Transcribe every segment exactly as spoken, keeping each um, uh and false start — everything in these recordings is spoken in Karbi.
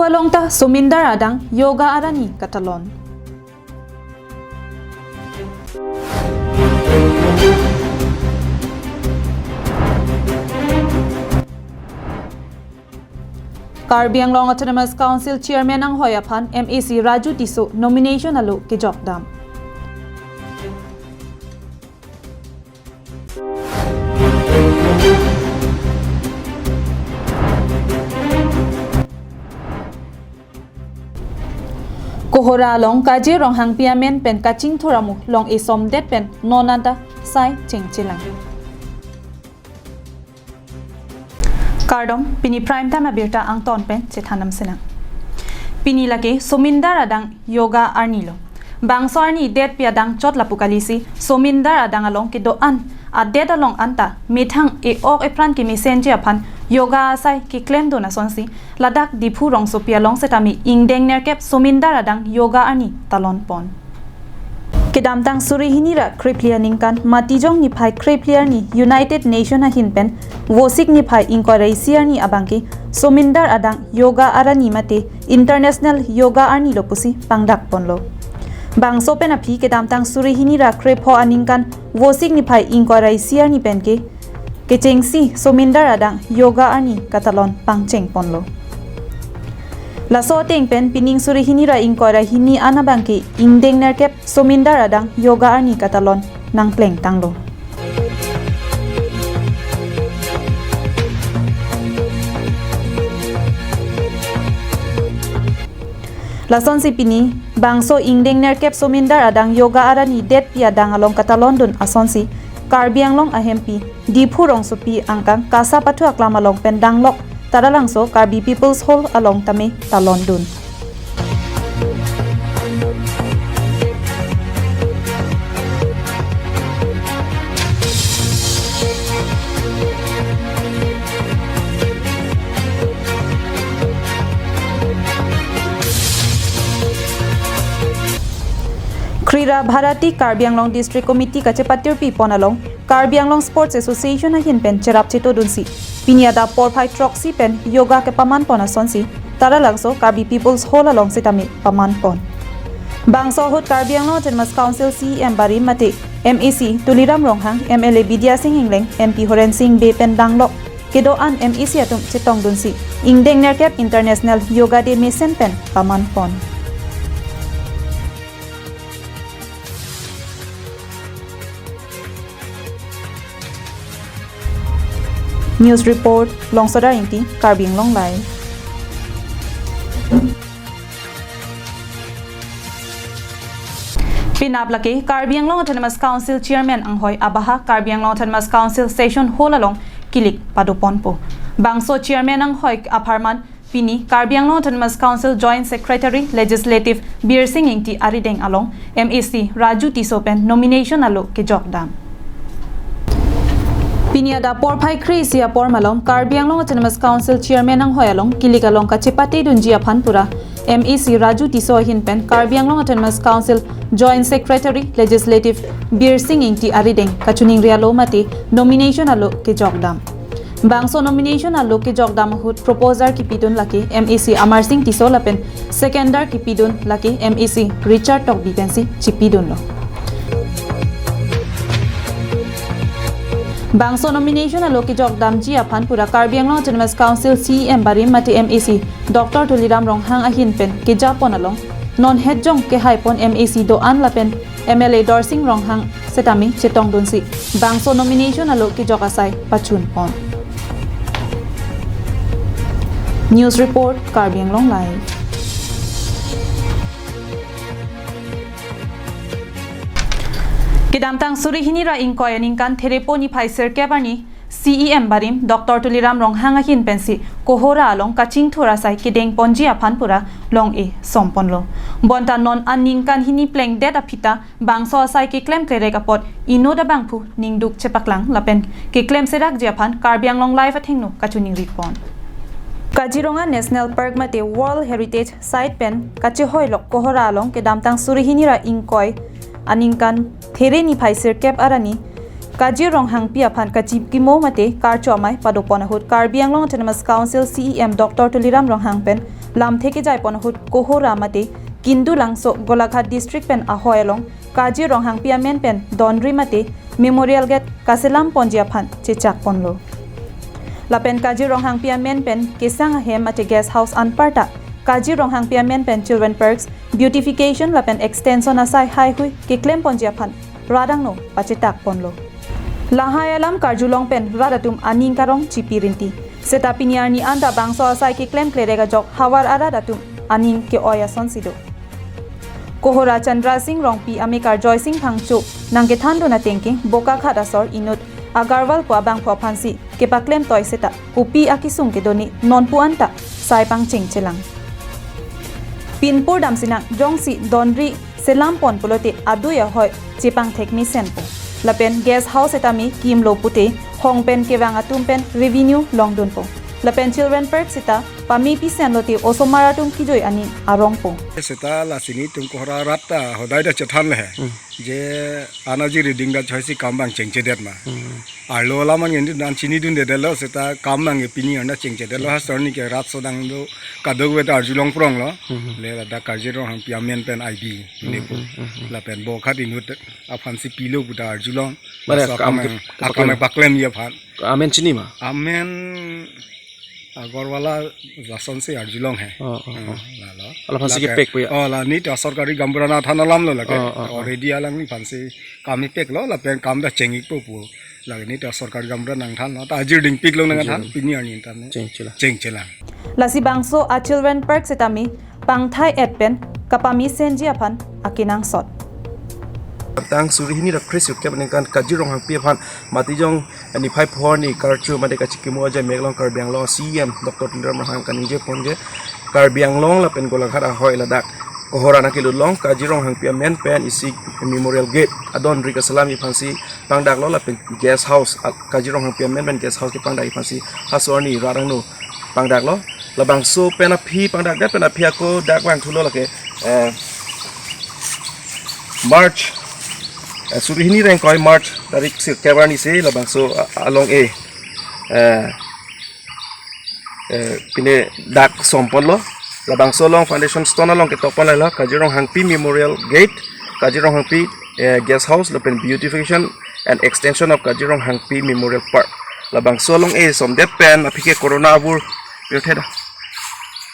Along ta Somindar adang Yoga arni katalon. Karbi Anglong Autonomous Council Chairman anghoi aphan M A C Raju Tisso nomination alo kejokdam. Kohora along Kaje Ronghangpi amen pen kachingthur amu long-e somdet pen non anta sai chengchelang. Kardom, pini prime time abirta angton pen chethan damsinang. Pini lake Somindar adang Yoga arni lo. Bangso arni detpi adang chot lapu kalisi, Somindar adang along kedo-an adet along anta methang e-ok epran kemesenji aphan Yoga asai keklemdun asonsi, ladak Diphu rongsopi along setame ingdeng nerkep Somindar adang Yoga arni talonpon. Kedamtang suri hini ra krephli aningkan Matijong niphai krephli arni United Nation ahin pen Vosik niphai ingkoi ra isi arni abangke Somindar adang Yoga arni mate International Yoga arni lo pusi pangdakponlo. Bangso pen aphi kedamtang suri hini ra krepho aningkan Vosik niphai ingkoi ra isi arni penke kechengsi Somindar adang Yoga arni katalon pangchengponlo. Laso ateng pen pining suri hini ra ingkoi ra hini an abangke ingdeng nerkep Somindar adang Yoga arni katalon nangplengtanglo. Lasonsi pini bangso ingdeng nerkep Somindar adang Yoga arni detpi adang along katalondun asonsi Karbi Anglong ahempi Diphu rongsopi angkang Kasa Pathu aklam along pen danglok Taralangso Karbi People's Hall along tame talondun. Krira Bharati Karbi Anglong District Committee kachepatirpipon along Karbi Anglong Sports Association ahin pen cherap chetodunsi pini adap porphai throksi pen yoga kepamanpon asonsi Taralangso Karbi People's Hall along setame pamanpon. Bangso ahut Karbi Anglong Autonomous Council C E M barim mate M A C Tuliram Ronghang, M L A Bidya Sing Engleng, M P Horen Sing Bey pen danglok kedo-an M A C atum chetongdunsi ingdeng nerkep International Yoga Day mesen pen pamanpon. News report, Longsodar Ingti, Karbi Anglong Live. Penap lake Karbi Anglong Autonomous Council Chairman anghoi abaha Karbi Anglong Autonomous Council Session Hall along kilik padoponpo. Bangso Chairman anghoi apharman pini Karbi Anglong Autonomous Council Joint Secretary Legislative Birsing Ingti arideng along M A C Raju Tisso pen nomination alo kejokdam. Pini adap porphai kre-isi apor malom Karbi Anglong Autonomous Council Chairman anghoi along kilik along kachepatedunji aphan pura M A C Raju Tisso ahin pen Karbi Anglong Autonomous Council Joint Secretary Legislative Birsing Ingti arideng kachiningri alo mate nomination alo kejokdam. Bangso nomination alo kejokdam ahut proposer kipidun lake M A C Amarsing Tisso lapen seconder kipidun lake M A C Richard Tokbi pensi chipidunlo. Bangso nomination alo kejokdamji aphan pura Karbi Anglong Autonomous Council C E M barim mate M A C Doctor Tuliram Ronghang ahin pen kejapon along non hetjong kehaipon M A C do-an lapen M L A Dorsing Ronghang setame chetongdunsi bangso nomination alo kejok asai pachunpon. News report, Karbi Anglong Live. Kedamtang suri hini ra ingkoi aningkan Therepo niphai sirkep arni C E M barim Doctor Tuliram Ronghang ahin pensi Kohora along kachingthur asai kedengponji aphan pura long-e somponlo. Bonta non aningkan hini plengdet aphi ta bangso asai keklem klerek apot inut abangphu ningduk chepaklang lapen keklem serakji aphan Karbi Anglong Live athengno kachiningripon. Kaziranga National Park mate World Heritage Site pen kachehoilok Kohora along kedamtang suri hini ra ingkoi aningkan There niphai sirkep arni Kajir Ronghangpi aphan kachikimo mate karcho amei padopon ahut Karbi Anglong Autonomous Council C E M Doctor Tuliram Ronghang pen lamthe kejaipon ahut Kohora mate Kindu Langso Golaghat District pen ahoi along Kajir Ronghangpi amen pen donri mate Memorial Gate kaselam ponji aphan chechak ponlo. Lapen Kajir Ronghangpi amen pen kesang ahem mate guest house anparta Kajir Ronghangpi amen pen children parks, beautification lapen extension asai haihui keklem ponji aphan radangno pachetak ponlo. Lahai alam karjulong pen rat atum aning karong chipi rinti. Seta pini arni anta bangso asai keklem kledek ajok havar arat atum aning ke-oi asonsi do. Kohora Chandra Singh Rongpi amekar Joy Singh Phangcho nangkethandun ateng ke Bokakhat asor inut Agarwal pu abangphu aphansi kepaklem toi seta kopi akesung kedo ne nonpu anta sai pangcheng chelang. Pinpur damsinang jongsi donri selam pon pulote adui ahoi chepangthek mesenpo. Lapen guest house seta me kimlo pute hong pen kevang atum pen revenue longdunpo. Lapen children park seta pame pisen lote osomar atum kijoi aning arongpo. Seta lasi netum Kohora arat ta hodai ta chethan le he. Hmm. Je anaji reading ta choisi kam bang chengchedet ma. Hmm. Arlo alam an ngen dan chinidundedetlo seta kam bang pini arni chengchedetlo, ha sor ni ke rat sodang do kadokave ta arjulong pronglo. Hmm. Le ladak Kajir Ronghangpi amen pen I D Hmm, nepo. Hmm, hmm, hmm. Lapen Bokakhat inut aphansi pilo pu ta arjulong. Mane laso akam akam ke, ke akam paklem. Paklemji aphan. Amen chini ma? Amen Agarwal lasonsi arjulong he. Oh, oh, Hmm, oh. Lalo. Laphansi Lake, kepek pu ya? Oh, la netum sorkari gaonbura nangthan alamlo lake. Oh, oh, oh. Already alangliphansi kam ipeklo lapen kam ta cheng-ikpo pu. Lake netum sorkari gaonbura nangthanlo. Ta ajir dingpiklo nangthan. Ajir. Pini arni ta ne. Cheng chelang. Cheng chelang. Lasi bangso a children park seta me pangthai-et pen kapamesenji aphan akenangsot. Tang suri hini ra kre sirkep aningkan Kajir Ronghangpi aphan matijong niphai pho arni karcho mate kachikimo ajai mek along Karbi Anglong C E M Doctor Tuliram Ronghang kaningje pon je Karbi Anglong lapen Golaghat ahoi ladak Kohora nangkelut along Kajir Ronghangpi amen pen isi Memorial Gate adonri kaselamji aphansi pangdaklo lapen guest house, a, Kajir Ronghangpi amen pen guest house kepangdakji aphansi ha sor ni radangno pangdaklo. Labangso pen aphi pangdakdet pen aphi ako dak vangthulo lake, eh, March, eh, suri hini rengkoi March tarik sirkep arnisi labangso a-, along e, eh, eh, pine dak somponlo. Labangso along foundation stone along ketok pon lahelo Kajir Ronghangpi Memorial Gate, Kajir Ronghangpi, eh, guest house lapen beautification and extension of Kajir Ronghangpi Memorial Park. Labangso along e somdet pen aphi ke corona avur pirthe da.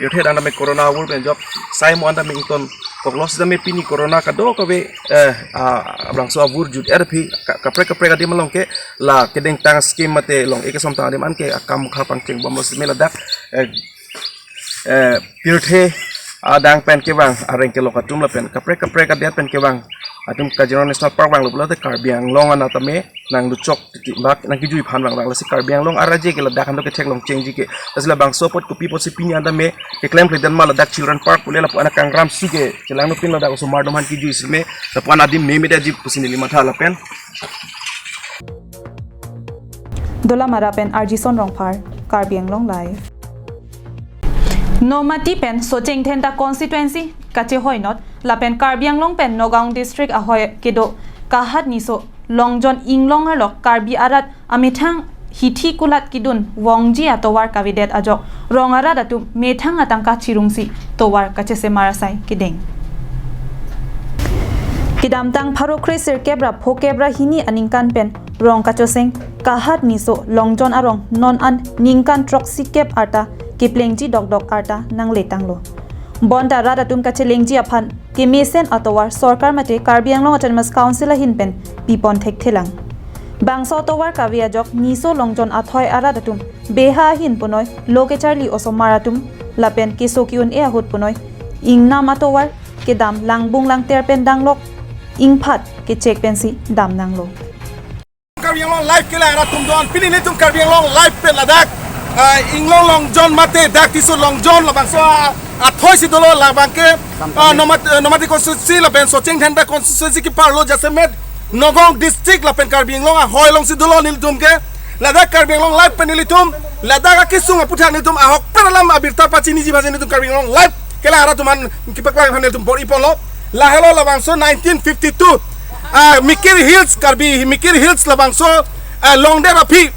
Pirthe da me corona avur pen jok sai mo anta me ingtonkoklo seta me pini corona kadokave, eh, a, labangso avur jut-et aphi ka-, kaprek kaprek adim along ke la kedengtang scheme mate long-e kesomtang adim an ke akam kha pangchengbomlo seta me ladak, eh, eh, pirthe adang pen kevang areng kelok atum lapen kaprek kaprek adet pen kevang atum Kajir Ronghang National Park vanglo pulote Karbi Anglong anat ta me nangluchok titi bak nangkijui aphan vang vang lasi Karbi Anglong araje ke ladak hando ketheklong chengji ke. Lasi labangso apot kopi apotsi pini anta me keklem kledet ma ladak children park pule lapu-an akangram si ke chelangno pin ladak osomar atum aphan kijui si me lapu-an adim me me daji pusi neli matha lapen. Dolamara pen Arjison Rongphar, Karbi Anglong Live. Nomati pen Socheng Dhenta constituency kachehoinot lapen Karbi Anglong pen Nagaon district ahoi kedo Kahat Niso Longjon Inglong arlo Karbi arat amethang hithi kulat kidun vongji atovar kavedet ajok rong arat atum methang atangka chirungsi tovar kachesemar asai kedeng. Kedamtang pharo kre sirkep ra phokep ra hini aningkan pen rong kachoseng Kahat Niso Longjon arong non an ningkan throksi kep arta keplengji dokdok arta nangletanglo. Bonta rat atum kachelengji aphan kemesen atovar sorkar mate Karbi Anglong Autonomous Council ahin pen pipon thekthelang. Bangso atovar kave ajok Niso Longjon athoi arat atum beha ahin punoi lo kecharli osomar atum lapen keso ki-un-e ahut punoi ingnam atovar kedam langbung langter pen danglok ingphat kechek pensi damnanglo. Karbi Anglong Live kelang arat atum don, pini nelitum Karbi Anglong Live pen ladak, ah, Inglong Longjon mate dak Niso Longjon labangso, ah, athoi si dolo labang ke, ah, Nomat-, eh, Nomati constituency lapen Socheng Dhenta constituency keparlo jasemet Nagaon district lapen Karbi Anglong ahoi alongsi dolo nelitum ke. Ladak Karbi Anglong Live pen nelitum ladak akesung aputhak nelitum ahokpet alam abirta pachiniji bhaji nelitum Karbi Anglong Live kelang arat atum aphan kepaklang aphan nelitum bor-iponlo. Lahelo labangso nineteen fifty-two Ah, Mikir Hills, Karbi Mikir Hills labangso, ah, Longdet aphi,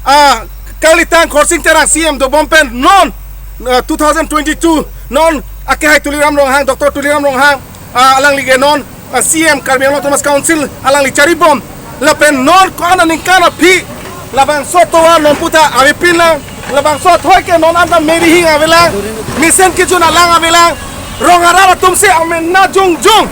ah, Kalitang Khorsing Terang C M dobom pen non, ah, two thousand twenty-two non akehai Tuliram Ronghang, Doctor Tuliram Ronghang, ah, alangli ke non, ah, C M Karbi Anglong Autonomous Council alangli charibom lapen non ko-an aningkan aphi labangso tovar non puta avepin lang, labangso athoi ke non anta me rihing avelang, mesen kejun alang avelang, rong arat atum si amena jongjong,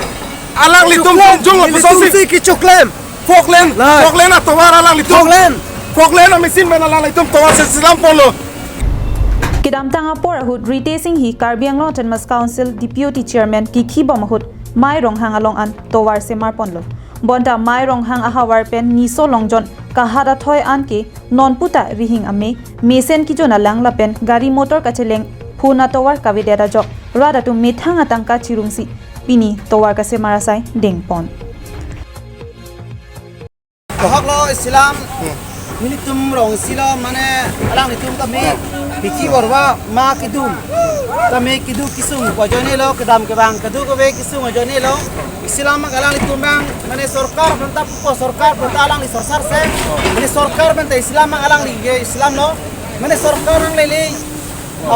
alanglitum jongjong lapuson si kechoklem. Phoklen, lai. Phoklen atovar alanglitum. Phoklen. Phoklen amachine pen alanglitum tovar si selam ponlo. Kedamtang apor ahut Ritesh Enghi Karbi Anglong Autonomous Council Deputy Chairman kikhibom ahut Mai Ronghang along an tovar semar ponlo. Bonta Mai Ronghang ahavar pen niso longjon kahat athoi an ke non puta rihing ame, mesen kejun alang lapen gari motor kacheleng phun atovar kavedet ajok rat atum methang atangka chirungsi pini tovar kasemar asai dengpon. Bohok lo isilam, nelitum rong isi lo mane alanglitum tame bithi borwa ma kedum. Tame kedo kesung ajoine lo, kedam kevang kedo kave kesung ajoine lo. Isilam abang alanglitum abang mane sorkar pen ta pupo, sorkar pen ta alangli sorsar se. Mane sorkar pen ta isilam abang alangli ke isilam lo. Mane sorkar nanglele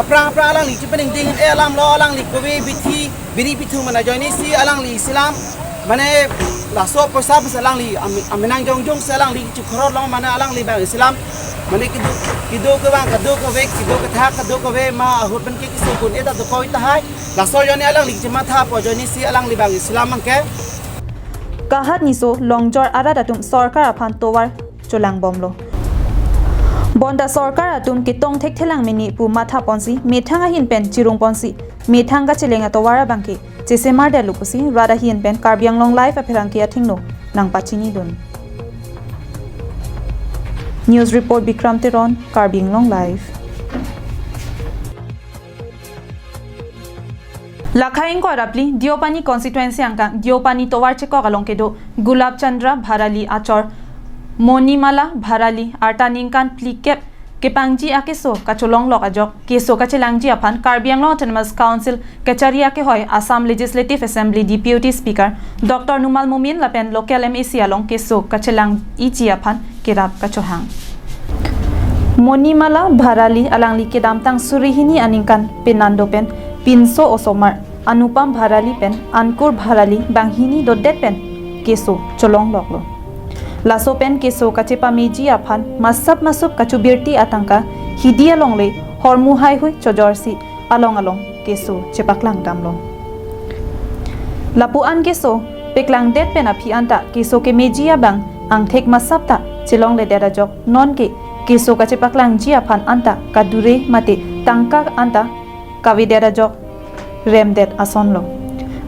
aphrang aphrang alangli chepaningding e alam lo, alangli kove bithi biri pithu mane ajoine si alangli isilam mane laso poisa pen si alangli ami-, amenang jongjong si alangli chikhorot long mane alangli abang isilam mane kedo, kedo kevang kedo kave, kedo kethak kedo kave ma ahut pen ke kesung kun eta dokoi tahai. Laso ajoine alangli chemathapo ajoine si alangli abang isilam abang ke. Kahat niso longjor arat atum sorkar aphan tovar cholangbomlo. Bonta sorkar atum ketong thekthelang mene pu mathaponsi methang ahin pen chirungponsi methang kacheleng atovar abang ke chesemar detlo pusi rat ahin pen Karbi Anglong Live apherangke athengno nangpachinidun. News report Bikram Teron, Karbi Anglong Live. Lakha ingkoi ra phli Deopani constituency angkang Deopani tovar chekok along kedo Gulab Chandra Bharali achor Monimala Bharali arta ningkan phlikep kepangji akeso kacholonglok ajok keso kachelangji aphan Karbi Anglong Autonomous Council kachari akehoi Assam Legislative Assembly Deputy Speaker Doctor Numal Momin lapen local M A C along keso kachelang iji aphan kerap kachohang. Monimala Bharali alangli kedamtang suri hini aningkan penando pen pinso osomar Anupam Bharali pen Ankur Bharali banghini dodet pen keso cholongloklo. Laso pen keso kachepameji aphan masap masup kachobirti atangka hidi alongle hormu haihui chojorsi along along keso chepaklang damlo. Lapu-an keso peklangdet pen aphi anta keso kemeji abang angthek masap ta chelongledet ajok nonke keso kachepaklangji aphan anta kadure mate tangka anta kavedet ajok remdet asonlo.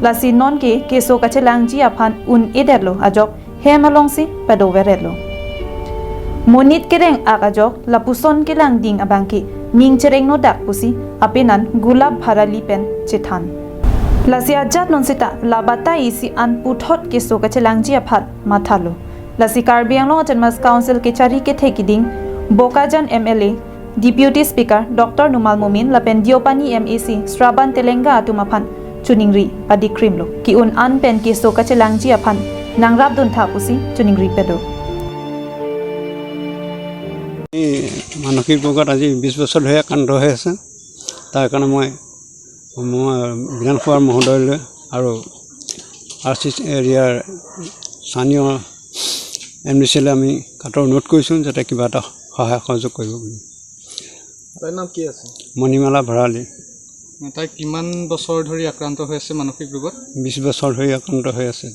Lasi nonke keso kachelangji aphan un-edetlo ajok hem alongsi padoveretlo. Monit kereng ak ajok lapuson kelangding abangke ning cherengnodak pusi apenan Gulab Bharali pen chethan. Lasi ajat non seta la batai isi an puthot keso kachelangji aphan mathalo. Lasi Karbi Anglong Autonomous Council kechari kethe kiding Bokajan M L A Deputy Speaker Doctor Numal Momin lapen Deopani M A C Shravan Telenga atum aphan choningri padikrimlo. Ke-un an pen keso kachelangji aphan nangrapduntha pusi choningri pado. এই মানসিক ৰোগত আজি বিশ বছৰ ধৰি আক্ৰান্ত হৈ আছে। তাৰ কাৰণে মই, মই বিধানসভাৰ মহোদয়লৈ আৰু আৰ চি এৰিয়াৰ স্থানীয় এম ডি চিলৈ আমি কাতৰ অনুৰোধ কৰিছোঁ যাতে কিবা এটা সহায় সহযোগ কৰিব বুলি। তাইৰ নাম কি আছে? মণিমালা ভৰালী। তাই কিমান বছৰ ধৰি আক্ৰান্ত হৈ আছে মানসিক ৰোগত? বিশ বছৰ ধৰি আক্ৰান্ত হৈ আছে।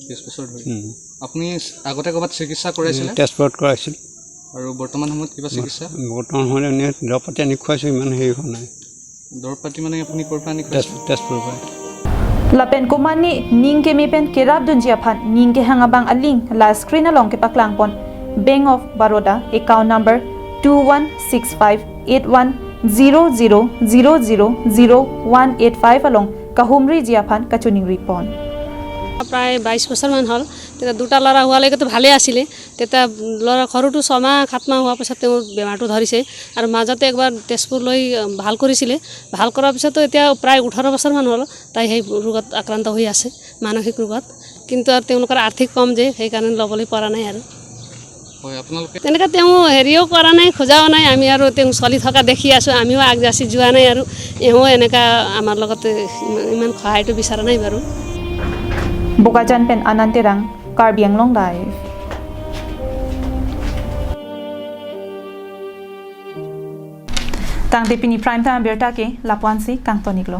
বিশ বছৰ ধৰি। উম। আপুনি আগতে ক'ৰবাত চিকিৎসা কৰাইছিলে? উম, তেজপুৰত কৰাইছিল। আৰু বৰ্তমান সময়ত কিবা চিকিৎসা? বৰ্তমান সময়ত এনে দৰৱ পাতি আনি খুৱাইছোঁ, ইমান হেৰি হোৱা নাই। দৰৱ পাতি মানে আপুনি ক'ৰ পৰা আনি খুৱাইছে? তেজ-, তেজপুৰৰ পৰা। Lapen komatne ning keme pen kerapdunji aphan ning kehang abang aling la screen along kepaklangpon Bank of Baroda account number two one six five eight one zero zero zero zero zero one eight five along kahumriji aphan kachoningripon. প্ৰায় বাইছ বছৰমান হ'ল। তেতিয়া দুটা ল'ৰা হোৱালৈকেতো ভালেই আছিলে। তেতিয়া ল'ৰা সৰুটো ছমাহ সাতমাহ হোৱাৰ পিছত তেওঁৰ বেমাৰটো ধৰিছে আৰু মাজতে একবাৰ তেজপুৰলৈ, আ, ভাল কৰিছিলে। ভাল কৰাৰ পিছতো এতিয়া প্ৰায় ওঠৰ বছৰমান হ'ল তাই সেই ৰোগত আক্ৰান্ত হৈ আছে, মানসিক ৰোগত। কিন্তু আৰু তেওঁলোকৰ আৰ্থিক কম যে, সেইকাৰণে ল'বলৈ পৰা নাই আৰু। হয়, আপোনালোকে তেনেকে তেওঁ হেৰিও কৰা নাই, খোজাও নাই। আমি আৰু তেওঁ চলি থকা দেখি আছো, আমিও আগজাচি যোৱা নাই আৰু। এওঁ এনেকা আমাৰ লগতে ইমান, ইমান সহায়টো বিচৰা নাই বাৰু। Bokajan pen Anand Terang, Karbi Anglong Live. Tangte pini prime time abirta ke lapu-ansi kangton-iklo.